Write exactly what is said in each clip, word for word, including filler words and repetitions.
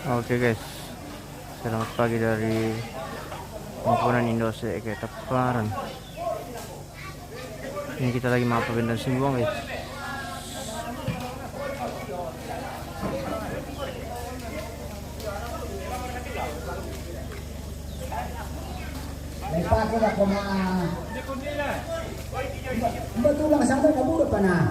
Oke guys, selamat pagi dari Mangkunan Indo se ke Taparan. Ini kita lagi mapa bentang simbuang guys. Lepas kita koma. Betul lah sana kamu depan ah.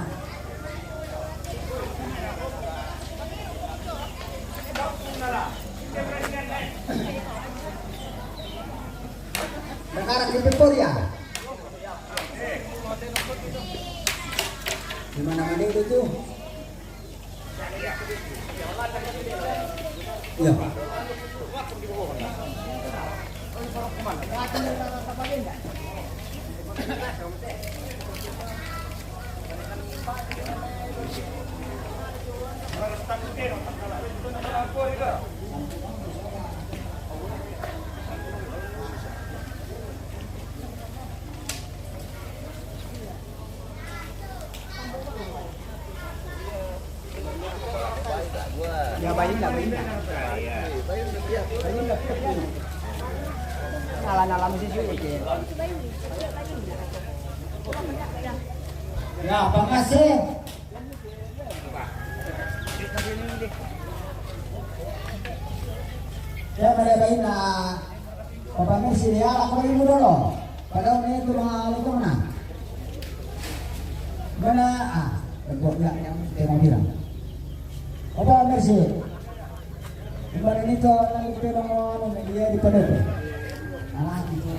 Sekarang di Victoria. Di mana-mana itu tuh. Iya. Ya, bayin lah, bayin lah. Bayin lah. Nala-nala mesti juga, Cil. Ya, makasih. Ya, pada bayin lah. Papa Mercy, ya, aku lagi dulu. Padahal ini tuh mah itu mana? Mana? Ah, buat ya, yang dia mau bilang. Papa Mercy. Kembali ini tuh lagi kita mau anu, dia di pada tuh. Nah, gitu.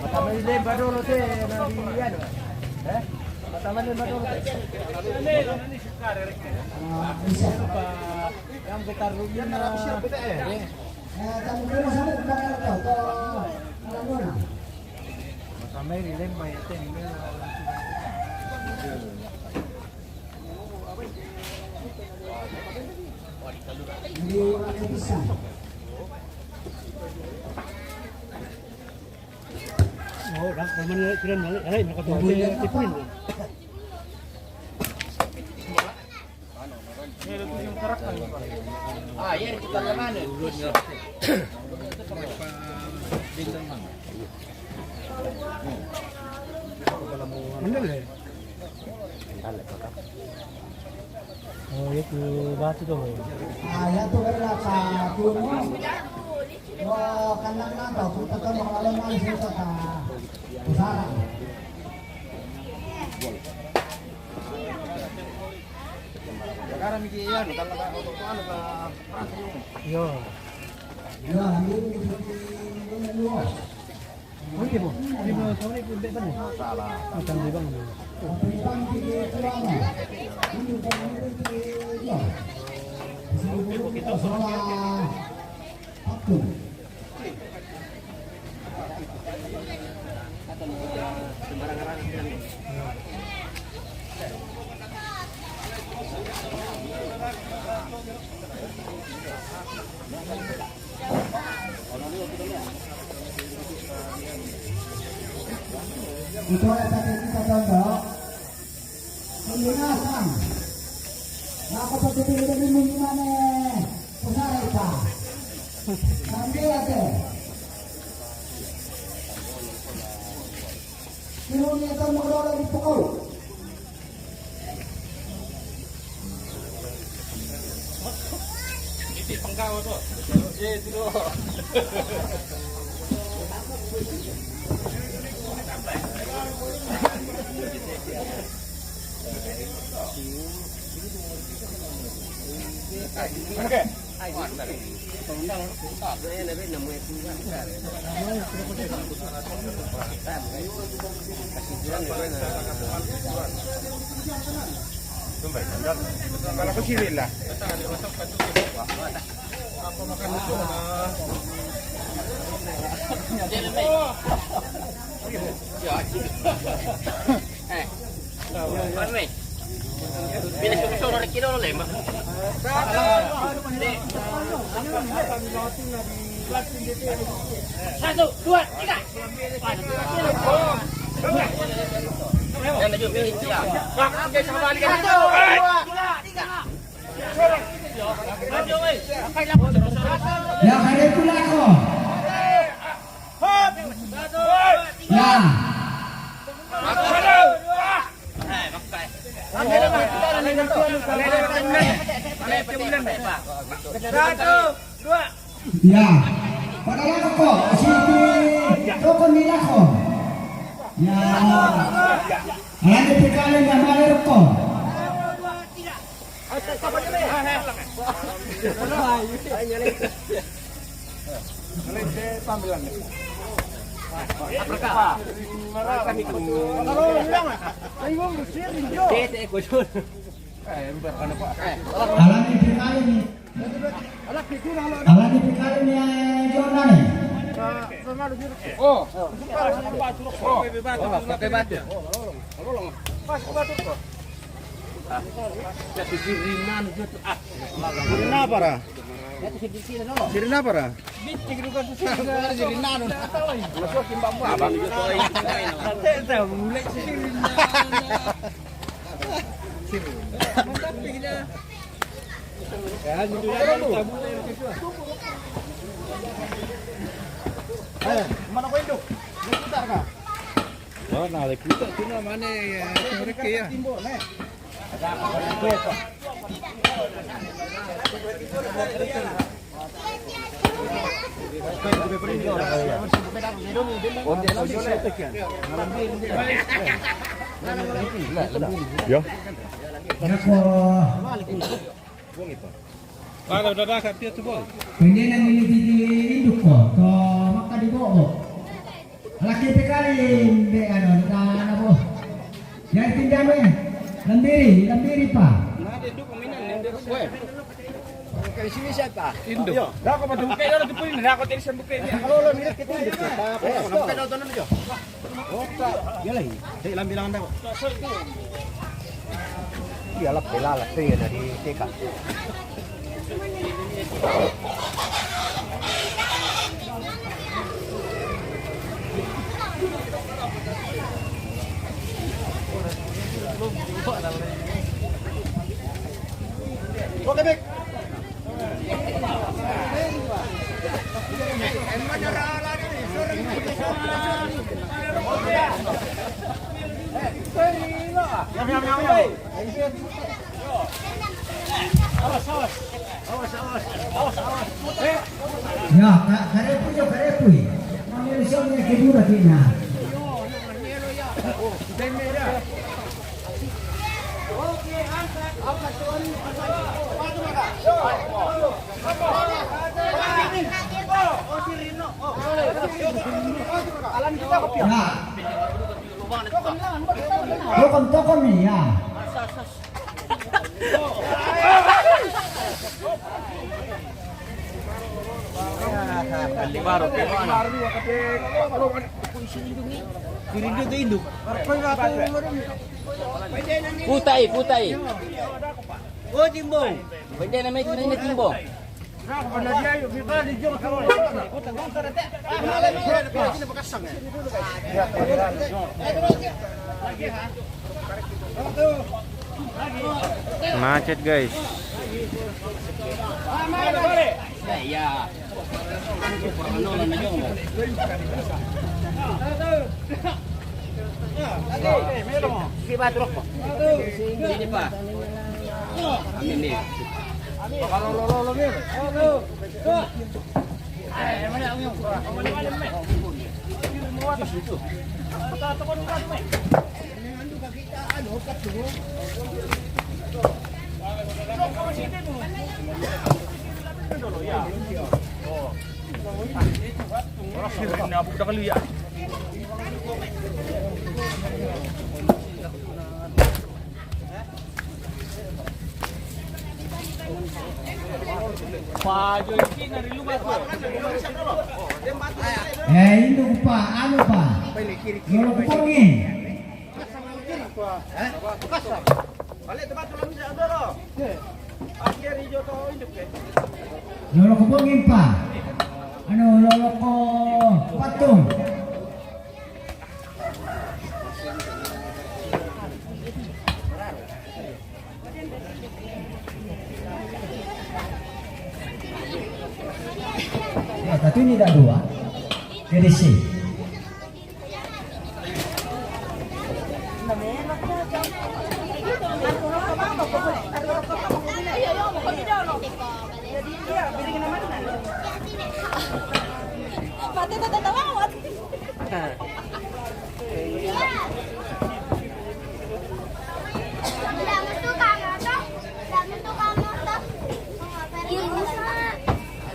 Mata main lembah dulu teh, nanti anu. Eh? Mata main lembah dulu teh. Ah, bisa. Yang kita rugi. Eh, kamu kira sana bakal tahu tuh. Kalau mana? Mata main lembah ya teh. Oh, dah, teman, ya, kirim balik. Eh, nak kata, ya, ya, kirim. Ah, iya, kita ke mana? Bener, ya? Oh, itu batu tuh. Ah, ya tuh, kan, lah, Pak Kuno. Wah, kan, lah, kenapa? Aku tetap mau kalau mau cerita, Pak. Pusara. Sekarang mikir, ya, kalau tak, kalau tak, kalau tak, Yo. Ya, ambil, ambil, ambil, ambil. Oke, Bu. Ini mau sore pun bebas nih. Salah. Macam di bang. Kita semua. Ito ay pati kita tondo. Pilihasan. Nako pati pili dali mo ni mane. Pusara ita. Sambil aja. Kilo niya ito magdala di Pukaw. Iti panggawa to. Eh, ito. Oke. Kalau kecil lah. Eh, mana ni? Pinasusunod kita ulit, Lema. Satu, dua, tiga. Yan, medyo pinit siya. Satu, dua, tiga. Ya, kare pula ko. Ya. Satu, dua. Ya. Pada lako ko, si toko ni lako. Ya. Alani pikale na malero ko. Alani pikale ni. Alani pikale ni, eh, Jordan, eh. Oh. Oh. Pakai batu. Pas batu ko. Sirina para. Sirina para. Eh, mana ko induk? Nagkita ka? Oh, nagkita. Ito na, mane, eh, mereka ya. Yo. Nako. Pwede na nini titi induk ko, to makadibobo. Laki pekali, be, ano, na, na po. Yan, tinda mo yan. Lambiri, lambiri pa. Nade du kuminan, nade du kuwe. Kay sini siya ta. Indo. Dako pa dukay, ano, dukay, dako, tiri sa dukay niya. Kalau lo, mirit kita, dukay. Dako, dukay, dako, dukay. Opa, yalay. Hey, lambi lang daw. Yalap, belala, tayo na di teka. Okay, Vic. Ya, ka-, karepu yo, karepu. Mami, bisa punya kedua kena. Nah. Tokom, tokom ni, ya. Baru, baru. Kutai, kutai. Oh, Timbong. Pwede na may kunin na Timbong. Macet, guys. Ya, ya. Sige pa. Amin, eh. Eh, induk pa, anu pa. Lolo kupongi. Balik tempat tulang bisa dulu. Akhir hijau kau hidup ke? Loloko pongimpa. Anu, loloko patung. Ya, tapi ini dah dua. Jadi sih.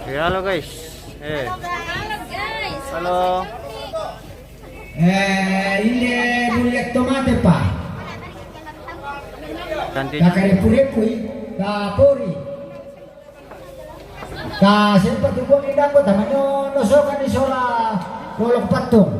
Ya, halo guys. Eh. Halo guys. Halo. Eh, inde buliak tomate pa. Cantik. Kakare pure kui, kapori. Ka sempat dibuang di dako, tamanyo nosokan di sola lolok patung.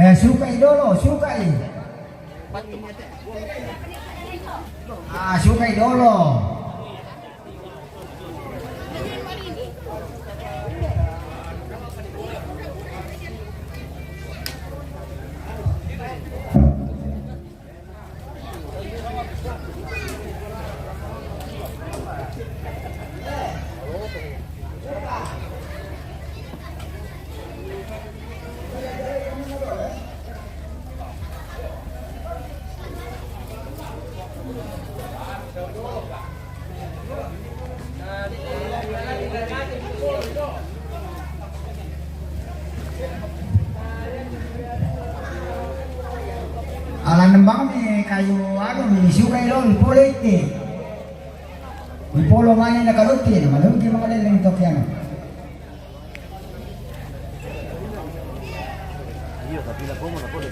Eh, sukai dolo, sukai. Ah, sukai dolo. Ala nembang mi kayu anu mi suka ilo mi polo ite. Mi polo mane na kaluti, malungki mangalele mi toki anu. Iyo, tapi la komo na polo.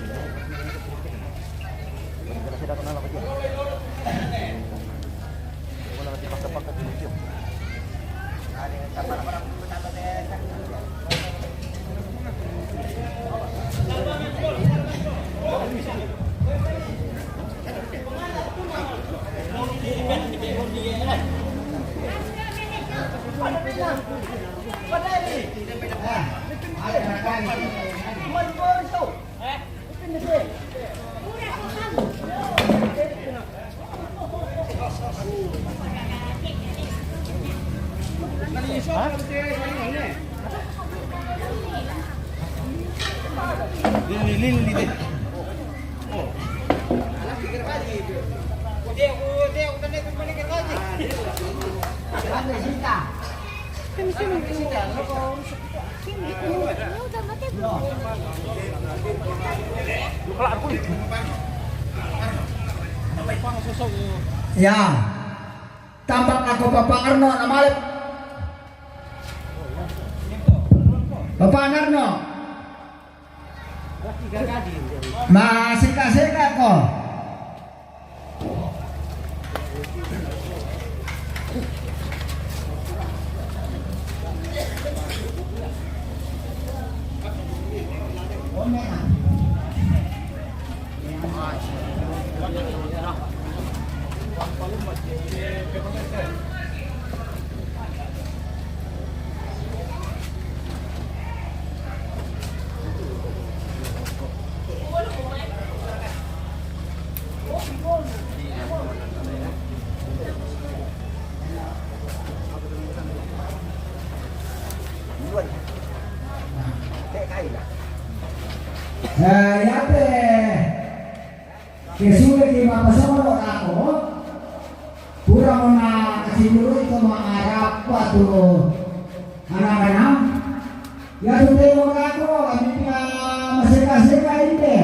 Ya. Tampak ako Papa Arno na malep. Papa Arno. Masika-sika ko. Eh, yape? Kesudah di mapasolo ako, pura mo na kasi dulu ito mga arapa to. Anak-anak, Iya tu tengok aku, kami pia maseka-seka inde.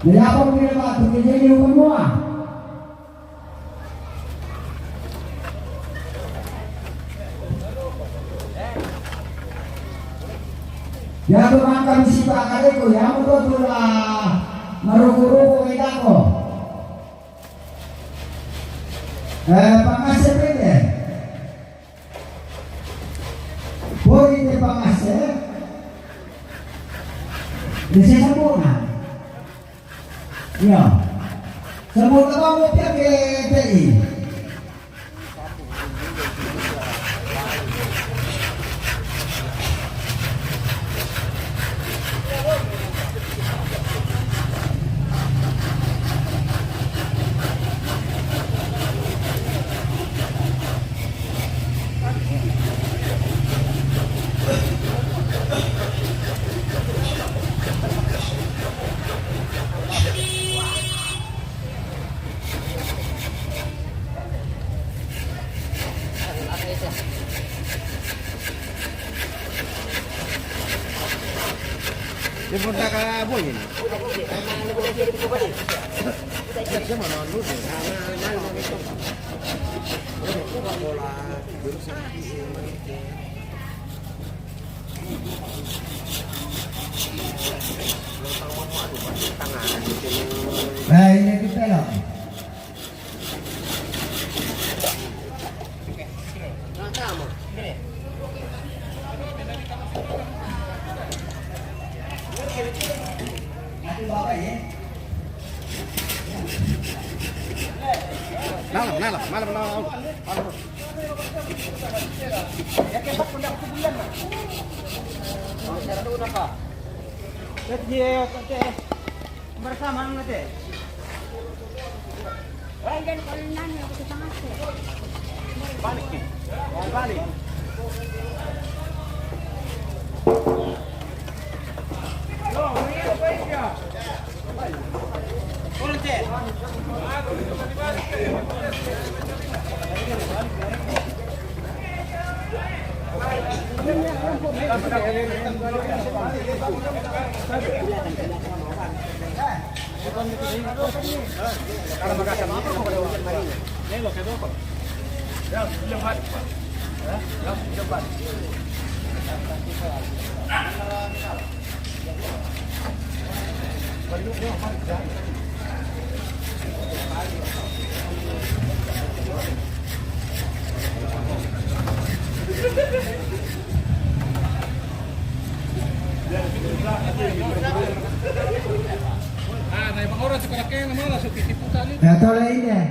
Jadi apa kami dapat tu kejadian semua? Ya tu makan si pakar itu, ya betul tu lah. Maruku-ruku kita ko. Eh, pangasih pede. Bori te pangase. Dese sambungan. Iya. Sambungan kamu pia ke T I. Dia pun tak kalah boy ni. Nah, ini kita lah. Malam, malam, malam, malam. Bersama nanti. Balik. Balik. Ah, na ibang oras sa karakyan naman, sa titiputan. Ito lang yun eh.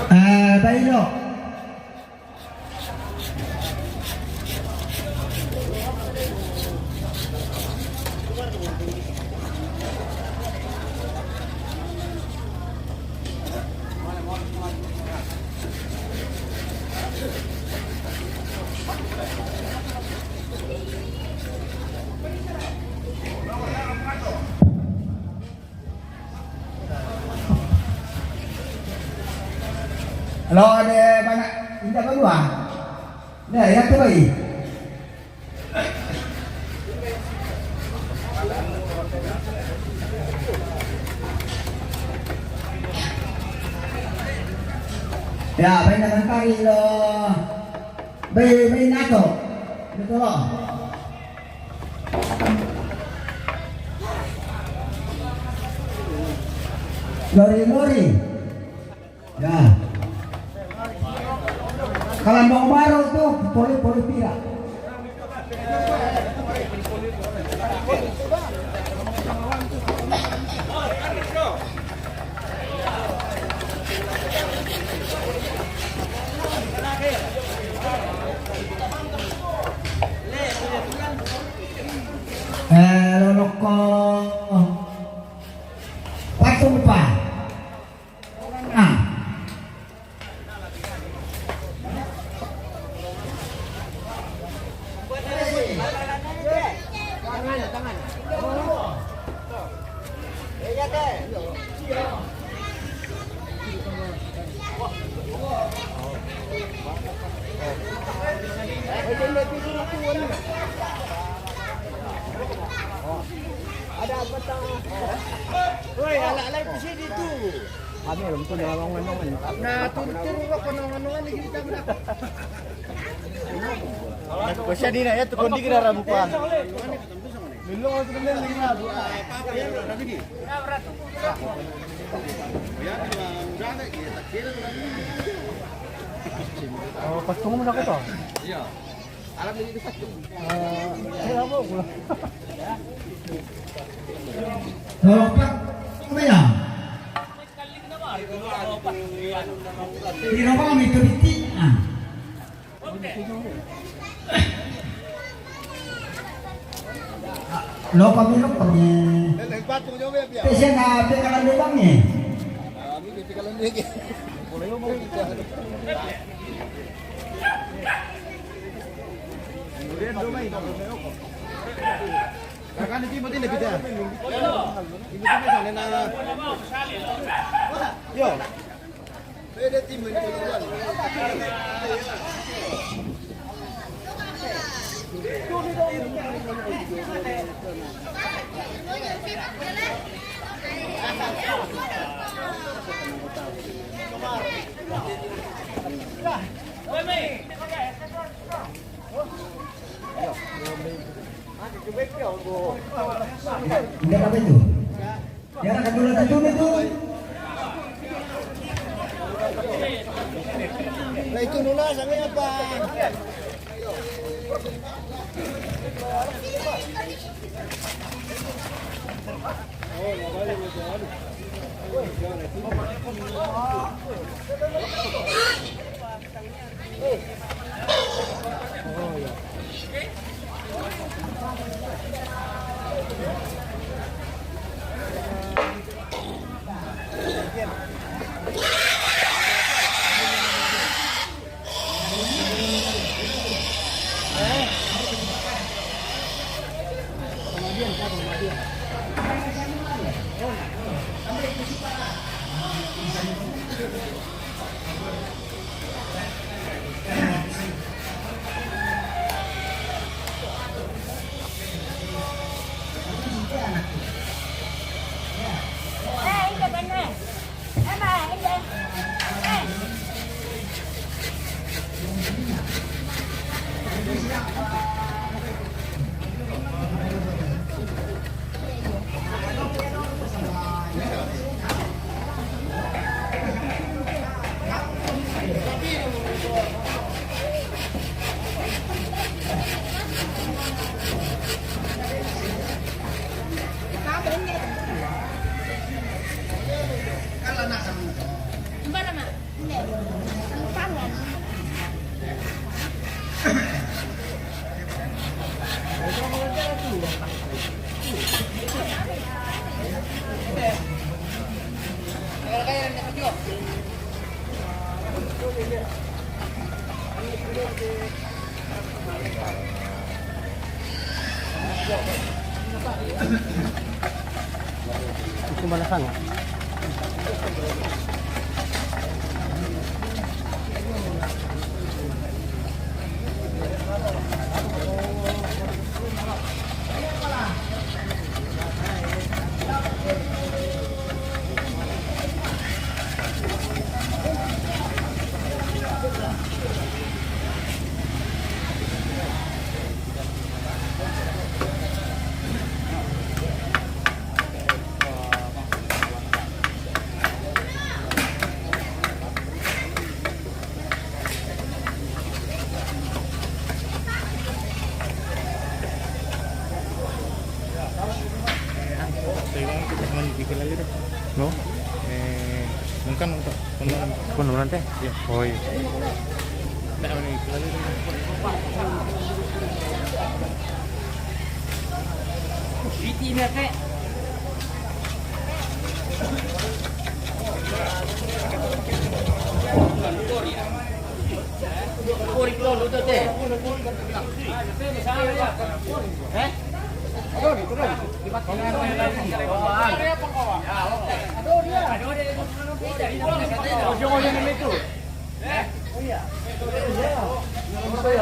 Eh, Bailo. Kalau ada mana indah kedua, nah, yang terbaik. Ya, baik nak tangkari lo. Baik, baik nak tu. Betul lah. Lori-lori. Ya. Kalau mau baru tu, poli-poli pira. Eh, loloko. Patung pa. Nah. Ada apa tak? Woi, anak lain di sini tu. Kami belum tu nongol-nongol. Nah, turun-turun kok nongol-nongol di kita. Kau siapa ni nak ya, tu kondi kena rambukan. Oh, patung mana kau tahu? Iya. Alam ini satu. Eh, saya apa pula? Lompat, apa ya? Di rumah itu biti. Ah. Lo kami lo kami. Pesen na pe kalan lubang ni. Kakak ni timbo tinde pita. Timbo tinde sana na. Yo. Enggak apa itu. Ya, kedua itu, itu. Nah, itu Nuna sama apa? Itu mana sana? No? Eh, nunca, nunca. Pun nanti? Iya. Oh, iya. Nggak, mana itu? Piti ini, Kak.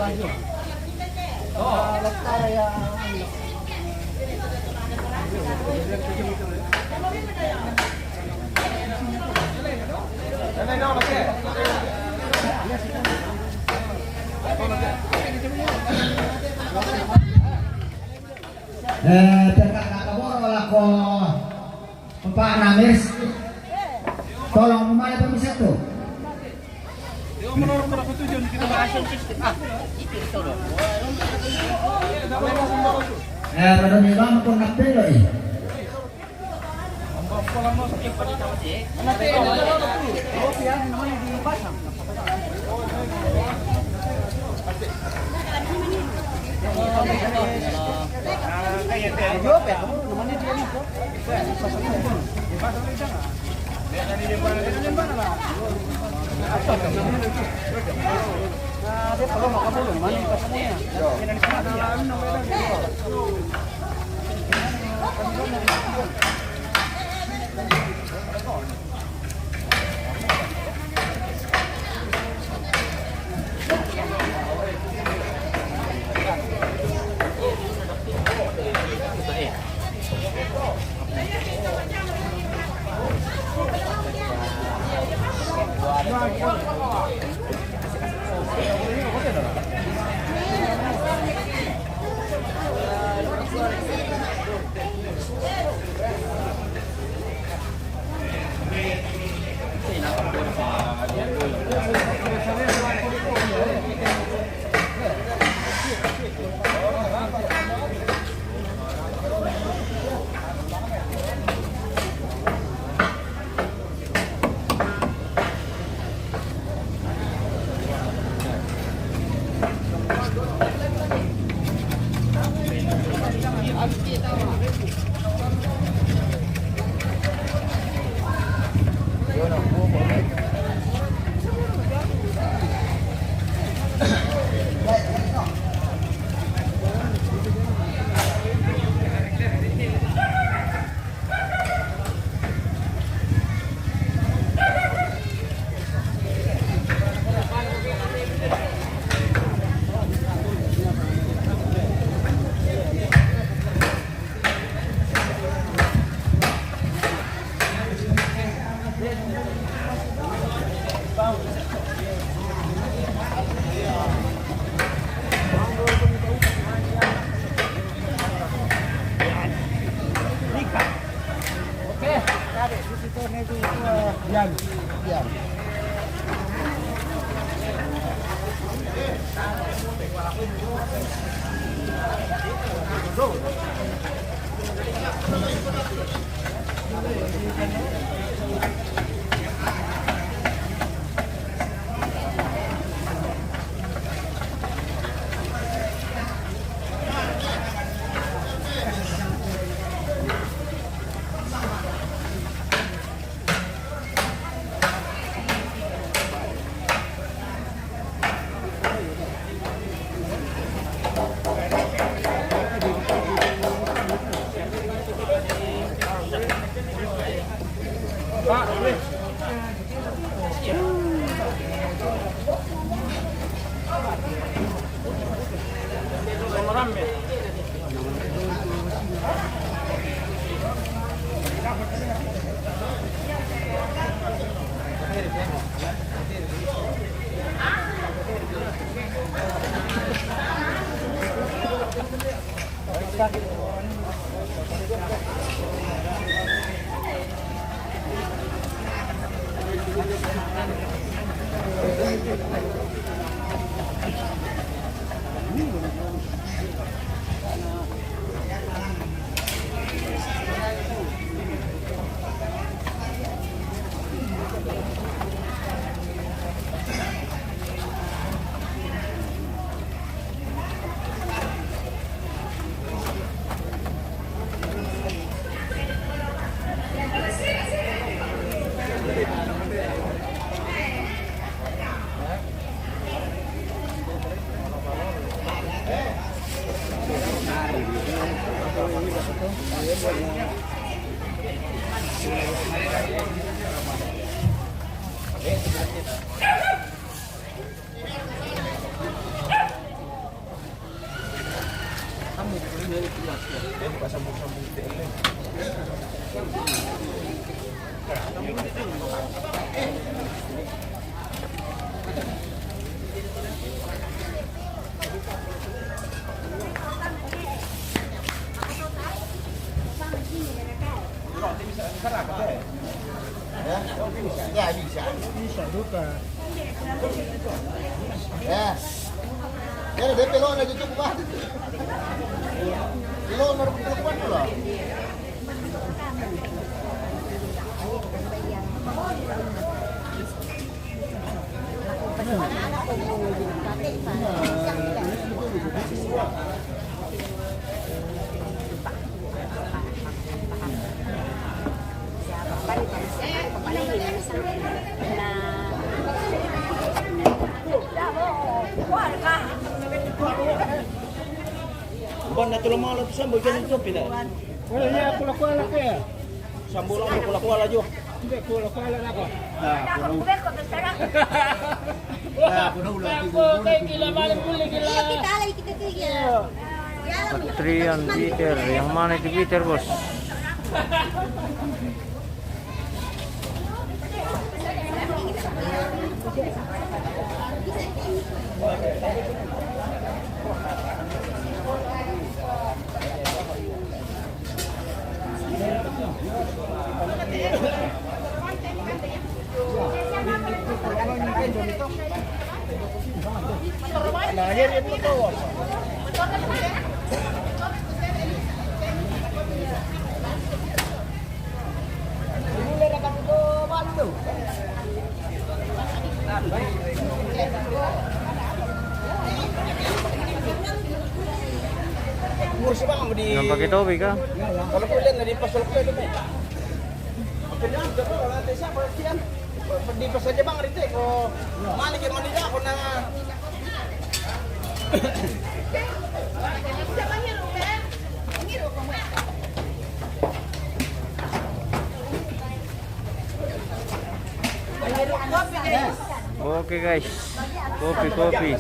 Eh, peka kakak boro lako. Pak Namis, tolong mana pemisah tu? Eh, pada memang pun nak belo, eh. Duka. Eh. Kira dia pelok na cucuk ba. Pelok na cucuk ba pula. Bon, na tula mala tu sambo jani tu pila. Wala ya kula kula ke. Sambo la kula kula jo. Hindi kula kula na ko. Nah, kula. Nah, kula ulah. Sambo ke gila balik puli gila. Patrian Peter, yang mana itu Peter, Bos? Nampak itu, Bika? Kalau kulihat dari pasal itu, Bika. Di pasal Jabang rite ko malik ya manila ko na. Oke, guys, kopi, kopi.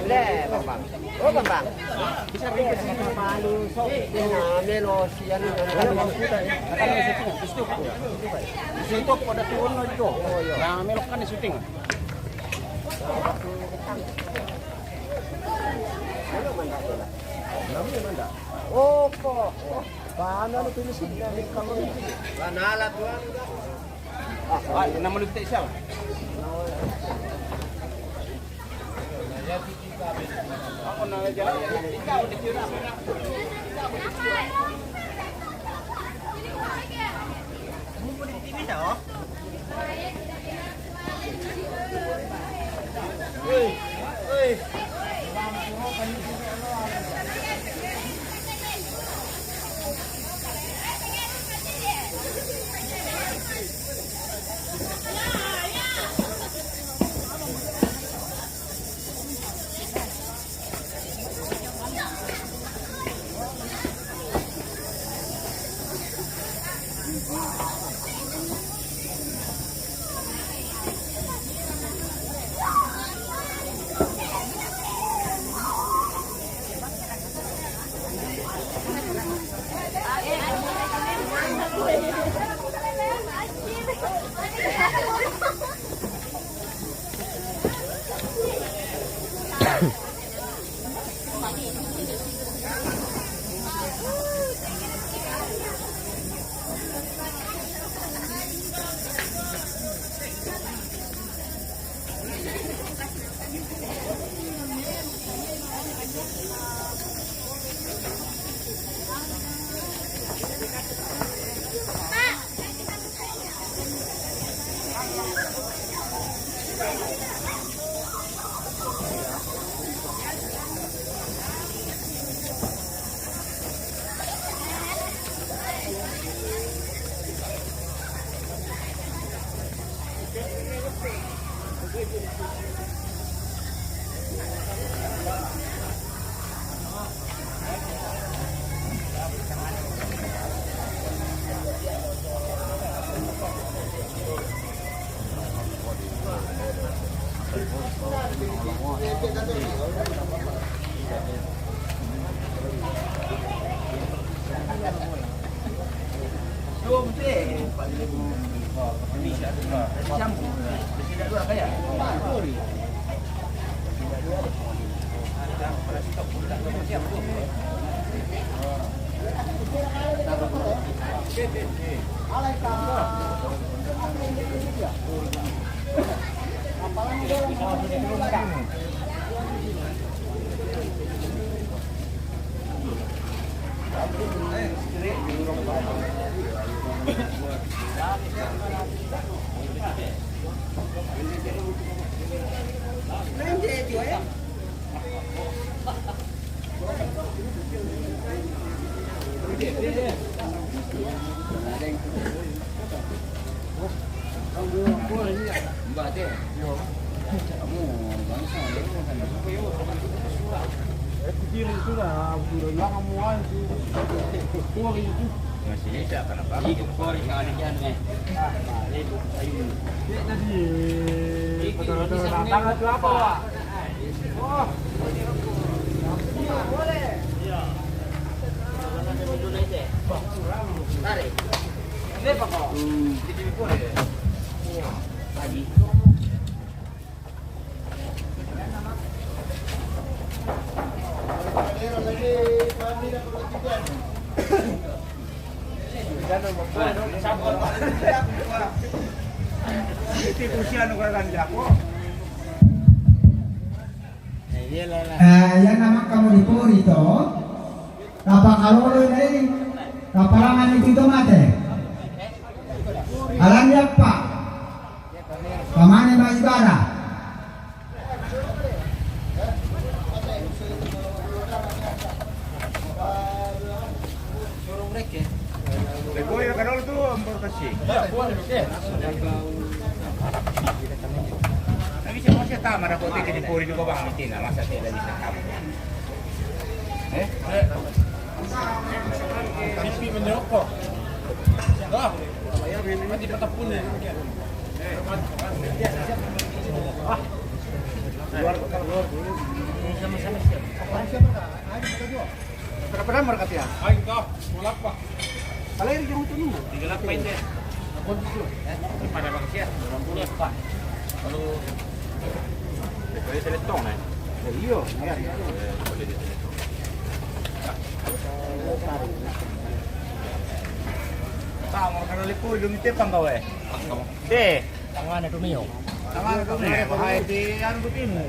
Deh, Bang, Bang. Oh, Bang, Bang. Bisa, bisa. Nah, melo sian. Suntok pada turun lagi tuh. Oh, iya. Nah, melo kan syuting. Opo. Paano, ano, pinisip na may kamay? Lanala, tuwan. Ah, ay, naman ulit isa. Ako na lang dyan. Ikaw, dito na. Bumuli, T V na, oh. Eh, yang nama kamu di puri to? Tapa kalolo ini, tapa langan itu mate. Alam apa? Pamane ma ibada. Bekoy ka dolo tu, ampor kasi. Lagi siya, siya tama na ko, tiki di puri di ko bang, mitina, masa tila di siya tama. Eh? Pipi menyokok. Ah, mati patapun ya. Sama-sama siap. Berapa nomor kata ya? Ayo, kau, sulap, Pak. Kalau ini yang itu nunggu. Tiga lapan, deh. Pada bang siap, delapan puluh, Pak. Kalau boleh selektong, eh? Ya, iya, iya. Eh, boleh selektong. Tama ka na liku, lumite pang gawe. Te. Tangana tumio. Tangana tumio. Bahaya di anu butimu.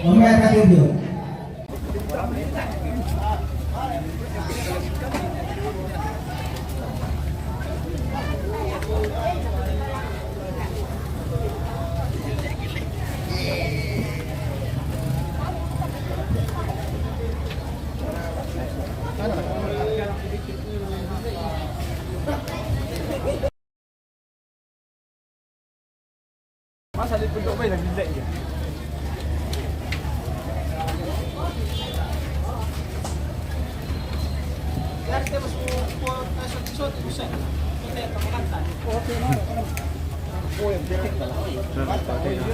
Nomor ketiga. Masa di pundok bae lagi jelek dia.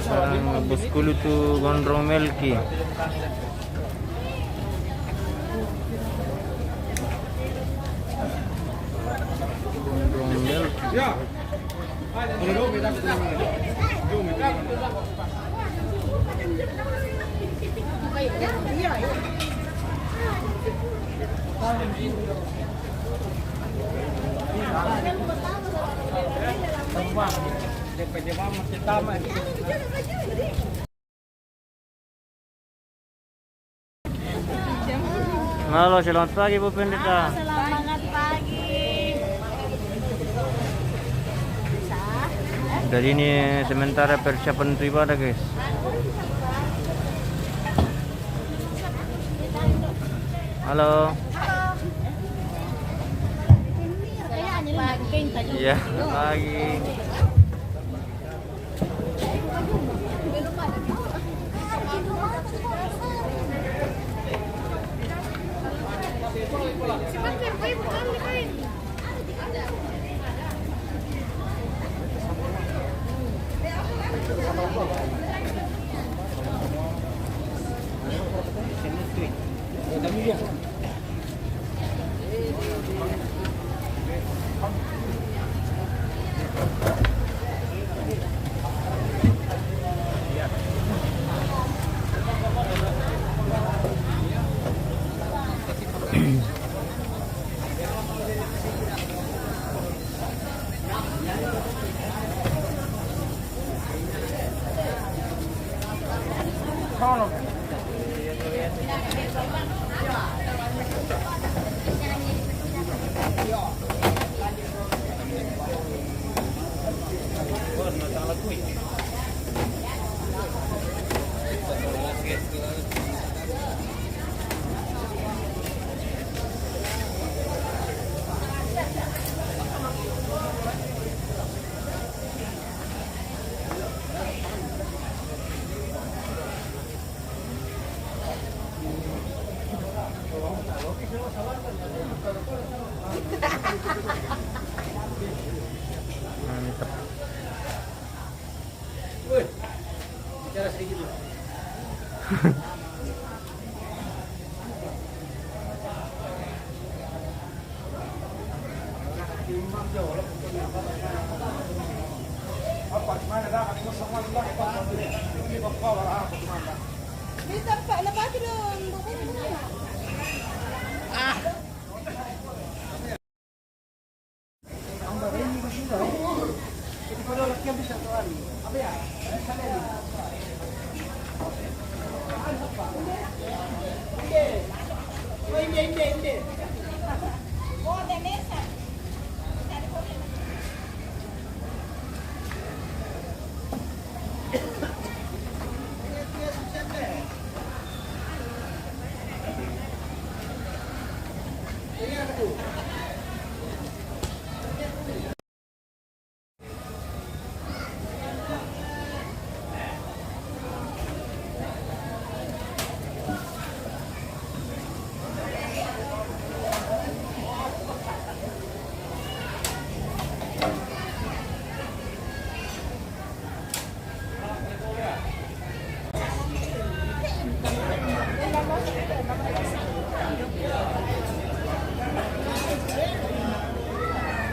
Sarang Bos Kulu tu Gondrong Melki. Gondrong Melki. Halo, selamat pagi, Bu Pendeta. Halo, selamat pagi. Jadi, ini sementara persiapan untuk ibadah, guys. Halo. Iya, pagi. Mantap. Woi, bicara sedikit dulu.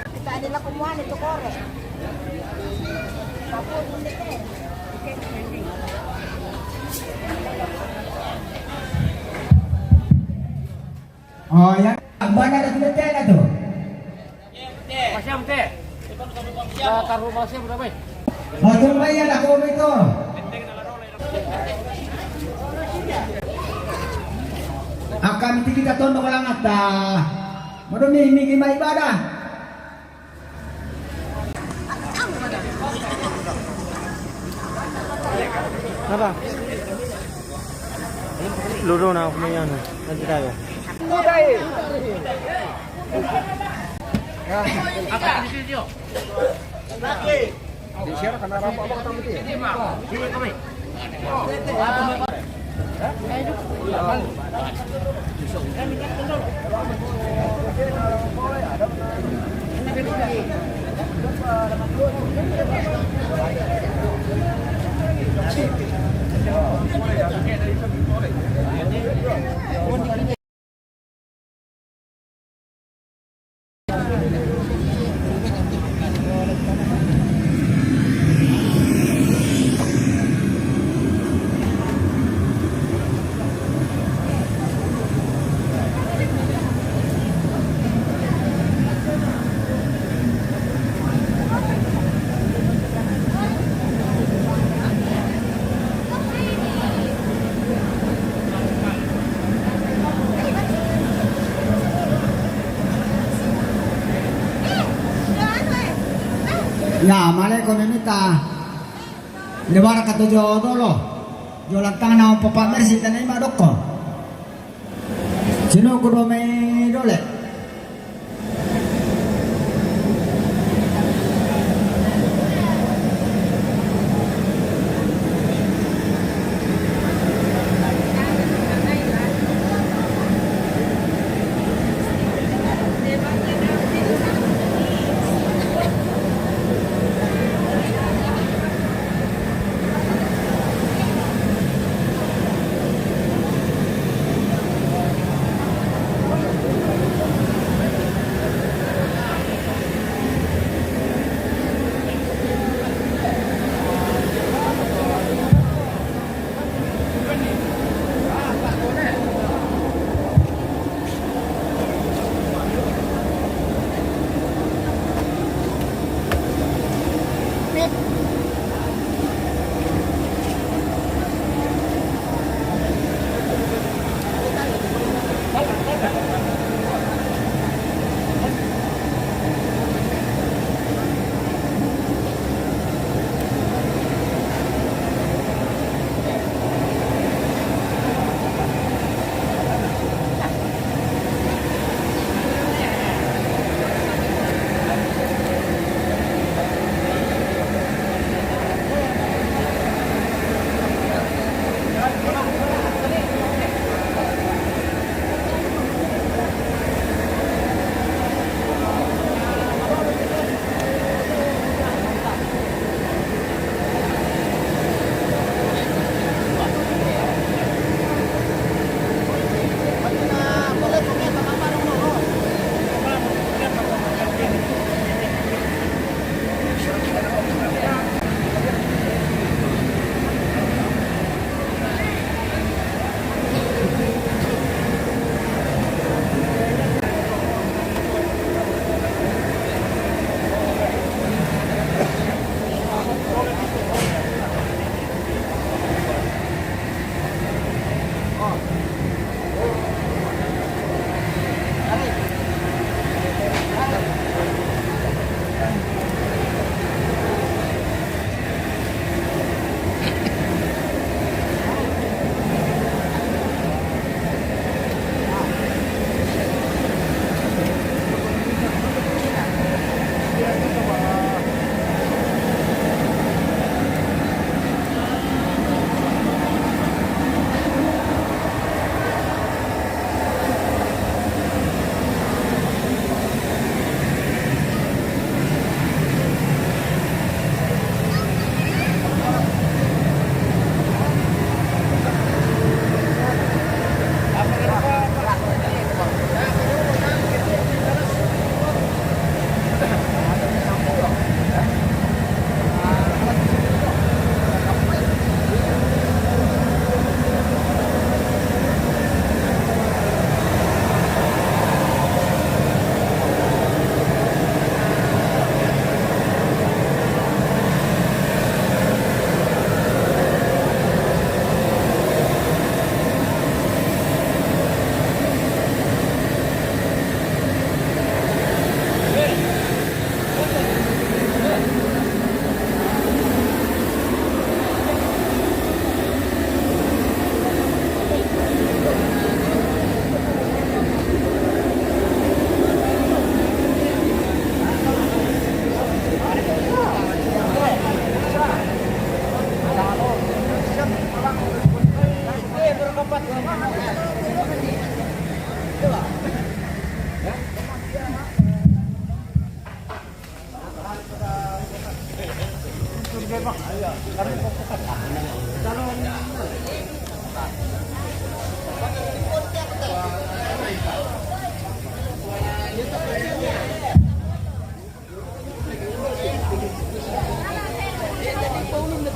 Kita adalah kumuha nito, kore. Tapos, hindi ko. Oh, yan. Ang bata na pinatay na to. Pasiam, te. Taruh pasiam, udah, bay. Oh, tumba yan, ako ito. Akan kita tondo ko lang at, ah, madumi, hindi maibadah. Apa? Luro na ako may ano. Nanti tayo. Di siya, kanara pa, baka tama siya. Ya, male ko memita. Lebara kata jo dolo. Jo lantang na papa mersi tanai ma dokko. Sino ko do mai dole.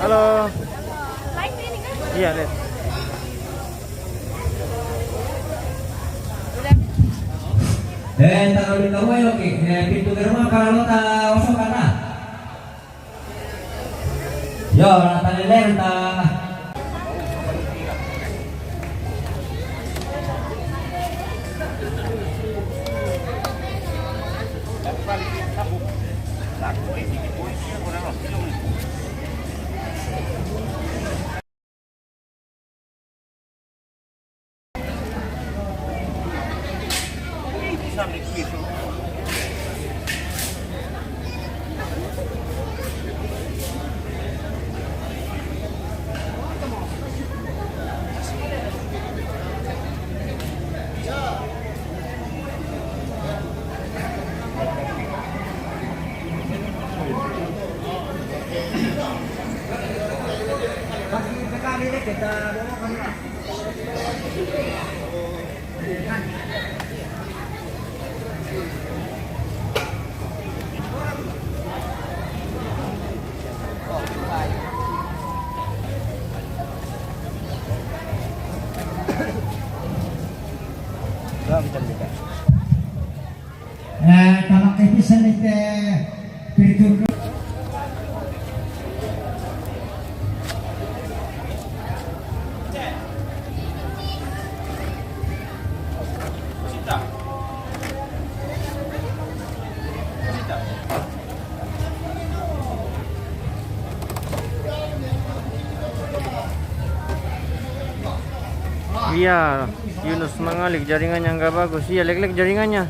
Halo. Iya, lihat. Eh, taruh di kawai, oke. Eh, pintu gerbang kalau tak osok kata. Yo, rata leleng ta. Eh, tamakkipisan ite pirturru. Iya, Yunus Mangalik, jaringannya nggak bagus. Iya, lag-lag jaringannya.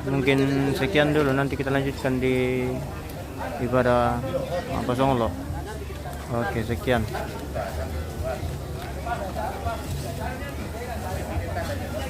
Mungkin sekian dulu, nanti kita lanjutkan di ibadah apa, Songlo. Oke, sekian.